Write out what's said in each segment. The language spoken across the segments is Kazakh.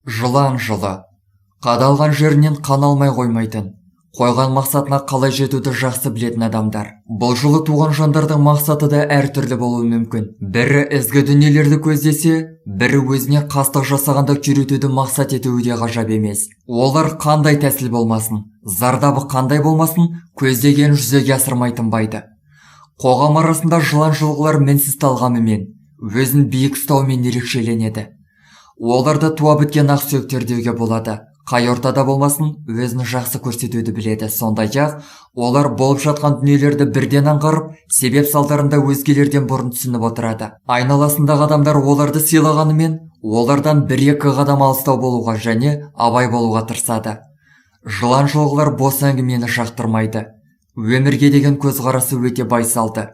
Жылан жылы. Қадалған жерінен қан алмай қоймайтын, қойған мақсатына қалай жетуді жақсы білетін адамдар. Бұл жылы туған жандардың мақсаты да әртүрлі болуы мүмкін. Бірі ізгі дүниелерді көздесе, бірі өзіне қастық жасағанда күйретуді мақсат етуі де ғажап емес. Олар қандай тәсіл болмасын, зардабы қандай болмасын, көздегенін жүзеге асырмай тынбайды. Қоғам арасында жылан жылғылар мінсіз талғамымен, өзін биік ұстаумен ерекшеленеді. Оларды туа біткен ақсүйектер деуге болады. Қай ортада болмасын, өзін жақсы көрсетуді біледі. Сондай-ақ, олар болып жатқан дүниелерді бірден аңғарып, себеп салдарында өзгелерден бұрын түсініп отырады. Айналасындағы адамдар оларды сыйлағанымен, олардан бір-екі қадам алыстау болуға және абай болуға тырысады. Жылан жылғылар бос әңгімені жақтырмайды. Өмірге деген көзқарасы өте байсалды.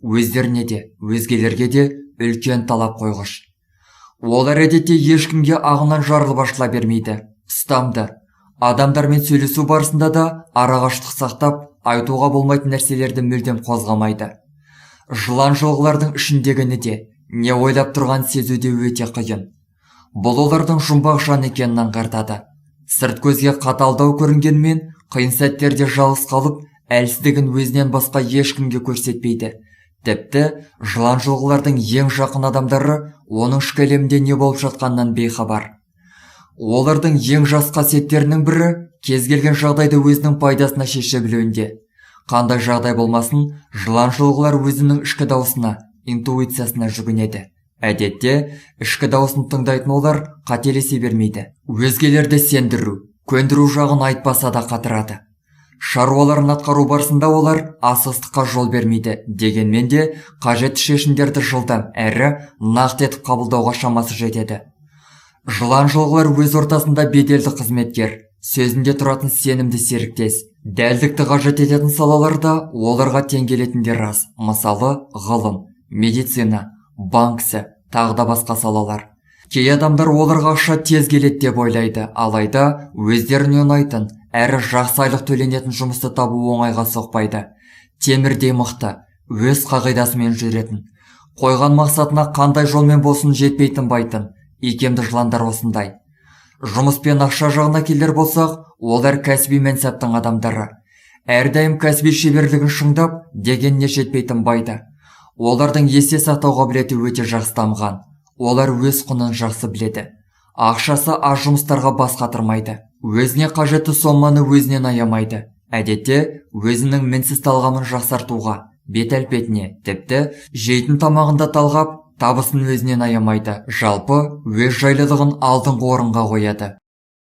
Өздеріне де, өзгелерге де үлкен талап қойғыш. Олар әдетте ешкімге ағынан жарылып ашыла бермейді. Ұстамды. Адамдармен сөйлесу барысында да арақашықтық сақтап, айтуға болмайтын нәрселерді мүлдем қозғамайды. Жылан жылғылардың ішіндегіні де, не ойлап тұрғанын сезу де өте қиын. Бұл олардың жұмбақ жан екенін аңғартады. Сырт көзге қаталдау көрінгенмен, қиын сәттерде жалғыз қалып, әлсіздігін өзінен басқа ешкімге көрсетпейді. Тіпті жылан жылғылардың ең жақын адамдары оның ішкі әлемінде не болып жатқанынан бейхабар. Олардың ең жас қасиеттерінің бірі кез келген жағдайды өзінің пайдасына шеше білуінде. Қандай жағдай болмасын, жылан жылғылар өзінің ішкі дауысына, интуициясына жүгінеді. Әдетте ішкі дауысын тыңдайтын олар қателесе бермейді. Өзгелерді сендіру, көндіру жағын айтпаса да қатырады. Шаруаларын атқару барысында олар асығыстыққа жол бермейді. Дегенмен де қажетті шешімдерді жылдам әрі нақты етіп қабылдауға шамасы жетеді. Жылан жылғылар өз ортасында беделді қызметкер, сөзінде тұратын сенімді серіктес. Дәлдікті қажет ететін салаларда оларға тең келетіндер аз. Мысалы, ғылым, медицина, банк ісі, тағы да басқа салалар. Кей адамдар оларға ақша тез келеді деп ойлайды, алайда өздеріне ұнайтын, әрі жақсы айлық төленетін жұмысты табу оңайға соқпайды. Темірдей мықты, өз қағидасымен жүретін, қойған мақсатына қандай жолмен болсын жетпей тынбайтын икемді жыландар осындай. Жұмыс пен ақша жағына келер болсақ, олар кәсіби мансаптың адамдары. Әрдайым кәсіби шеберлігін шыңдап, дегеніне жетпей тынбайды. Олардың есте сақтау қабілеті өте жақсы дамыған. Олар өз құнын жақсы біледі. Ақшасы аз жұмыстарға бас қатырмайды. Өзіне қажетті соманы өзінен аямайды. Әдетте өзінің мінсіз талғамын жақсартуға, бет әлпетіне, тіпті жейтін тамағында талғап, табысын өзінен аямайды. Жалпы өз жайлылығын алдыңғы орынға қояды.